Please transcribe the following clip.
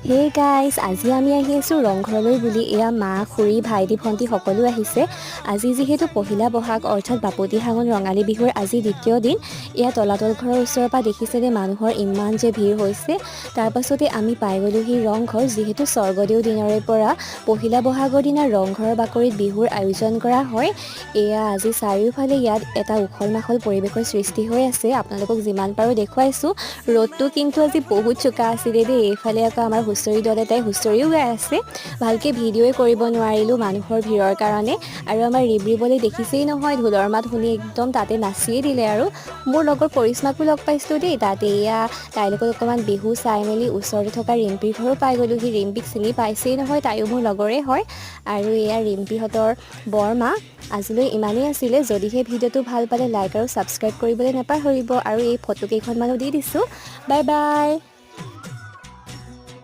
Hey guys, আজি আমি আহি আছোঁ ৰংঘৰলৈ বুলি। এয়া মা, খুৰী, ভাইটি, ভণ্টি সকলো আহিছে। আজি যিহেতু পহিলা বহাগ, অৰ্থাৎ বাপতি সাহোন ৰঙালী বিহুৰ আজি দ্বিতীয় দিন। এয়া তলাতল ঘৰৰ ওচৰৰ পৰা দেখিছেনে মানুহৰ ইমান যে ভিৰ হৈছে। তাৰপাছতে আমি পাই গ'লোহি ৰংঘৰ। যিহেতু স্বৰ্গদেউ দিনৰে পৰা পহিলা বহাগৰ দিনা ৰংঘৰৰ বাকৰিত বিহুৰ আয়োজন কৰা হয়। এয়া আজি চাৰিওফালে ইয়াত এটা উখল মাখল পৰিৱেশৰ সৃষ্টি হৈ আছে। আপোনালোকক যিমান পাৰোঁ দেখুৱাইছোঁ। ৰ'দটো কিন্তু আজি বহুত চোকা আছিলে দেই। এইফালে আকৌ আমাৰ হুঁচৰি দল এটাই হুঁচৰিও গাই আছে। ভালকৈ ভিডিঅ'ই কৰিব নোৱাৰিলোঁ মানুহৰ ভিৰৰ কাৰণে। আৰু আমাৰ ৰিবৰিবলে দেখিছেই নহয়, ঢোলৰ মাত শুনি একদম তাতে নাচিয়ে দিলে। আৰু মোৰ লগৰ পৰিশ্মাকো লগ পাইছিলোঁ দেই তাত। এয়া তাইৰ লগত অকণমান বিহু চাই মেলি ওচৰতে থকা ৰিম্পীৰ ঘৰো পাই গ'লোহি। ৰিম্পীক চিনি পাইছেই নহয়, তাইও মোৰ লগৰে হয়। আৰু এয়া ৰিম্পীহঁতৰ বৰমা। আজিলৈ ইমানেই আছিলে। যদিহে ভিডিঅ'টো ভাল পালে, লাইক আৰু ছাবস্ক্ৰাইব কৰিবলৈ নাপাহৰিব। আৰু এই ফটো কেইখনমানো দি দিছোঁ। Bye bye.